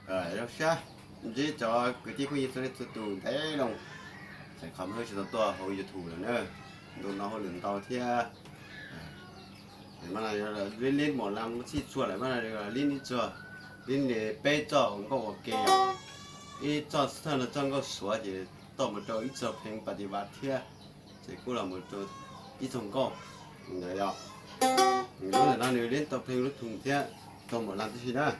Zoo siab ntsib cov kwv tij phooj ywg txhua leej txhua tus ntev loo, tseem qhov muag tsis tau tuaj hauv YouTube lawm na. Ntu no hauj lwm ntau thiab, lib lib mom lam txhij txhua lawm, mas lib ib txog, lib peb txoj nkauj ua ke, ib txoj xwb thawj no txoj nkauj Suav ces tuaj mus rau ib txoj pheej pas tis vas thiab, ces kuj los mus rau ib txoj nkauj ntawd yom. Lub ntawm no nws lib tau pheej lub thum thiab tau mom lam tib si na.